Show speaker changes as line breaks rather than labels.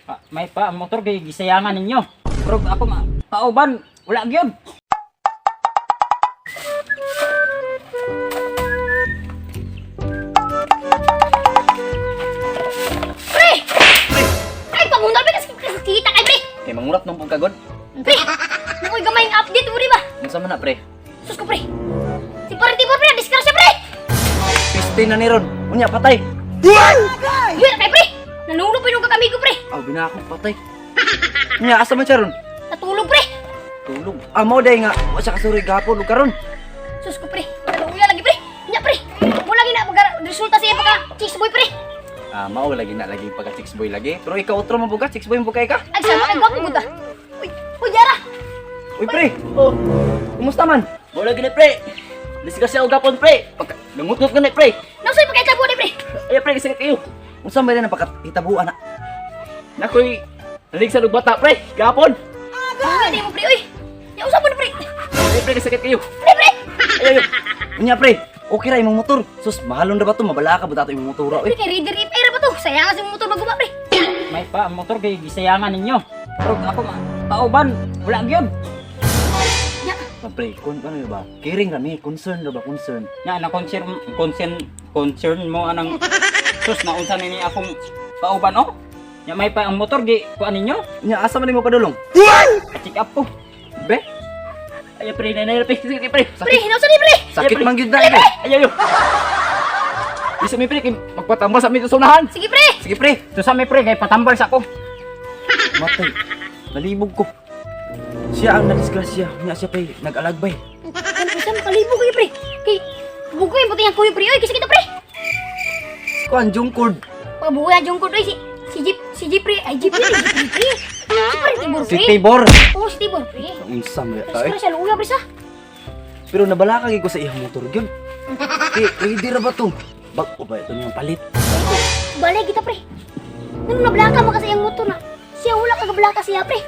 Ah, may pa ang motor kay gisayangan ninyo. Pero ako kauban, wala gyud.
Pre! Ay, pagundal pre kasi kita kay pre.
Kay mangurat nung pagkagod.
Pre, nakoy gamay ang update mo ba?
Unsa man na pre?
Sus ko pre. Si Pare Tibor pre, disgrasya pre.
Piste na ni ron. Unya patay.
Uy, kay pre. Nanulo pa yung kakamigo pre.
Aw binako patay. Unya asa man siya ron?
Natulog pre.
Tulog. Ah mao day nga wa siya kasuri gahapon ug karon.
Sus ko pre. Naluya lagi pre. Nya pre. Wala gina pag resulta siya pagka chicks boy pre.
Ah mao lagi na lagi pagka chicks boy lagi. Pero ikaw otro man buka chicks boy mo kay ka.
Ay, sama kay gwapo gud ah. Uy, uy, Jara.
Uy pre. Oh. Kumusta man?
Mo lagi ni pre. Disgrasya og gapon pre. Pagka nangut-ngut ka ni pre.
Nausay pagkaitabo ni pre.
Ay pre, sakit kayo.
Unsa man na pagkahitabuan na?
Nakoy naligsan og bata pre, gapon.
Luya di mo pre, uy. Nya usa po ni pre.
Ay pre, sakit kayo.
Pre, pre.
Ay ay.
Unya pre. Okay ra imong motor. Sus, mahalon ra ba to? Mabala ka ba tato imong motor
Pre,
oy?
kay Reader Ip ra ba to? Sayang sa motor maguba pre.
May pa ang motor kay gisayangan ninyo. Pero ako kauban, wala gyud.
Nya,
Ah, pre, kun ano ba? Caring ra mi, concern ra ba concern?
Nya na concern concern concern mo anang sus na unsa ni akong kauban oh. Nya may pa ang motor gi kuan ninyo.
Unya asa man nimo padulong?
Check up ko.
Be,
Ay pre, nay pre, sakit pre.
pre, hinausa ni pre.
sakit man gyud na pre.
Ay ay. Isa mi pre, kay magpatambal sa mi sa unahan.
Sige pre.
Sige pre.
Susa mi pre kay patambal sa ako.
Matay. Nalibog ko. Siya ang nadisgrasya. Nya siya pay nag-alagbay.
Ano isa makalibog kayo pre. Kay bugoy mo tiyang kuyo pre. Oy, kasi kita pre.
Kuan jungkod.
Pabugoy ang jungkod oy si si Jeep si Jeep pre. Ay Jeep pre, Jeep pre. Si pre Tibor
Si
pre.
Tibor.
Oh, si Tibor pre.
Unsa man
Tapos
tay?
pre siya luya pre sa.
Pero nabalaka gyud ko sa iyang motor gyud. Kay ready ra ba to? Bag-o ba ito niyang palit?
Balay kita pre. Ngano nablaka mo kasi ang motor na. Siya wala kagablaka siya pre.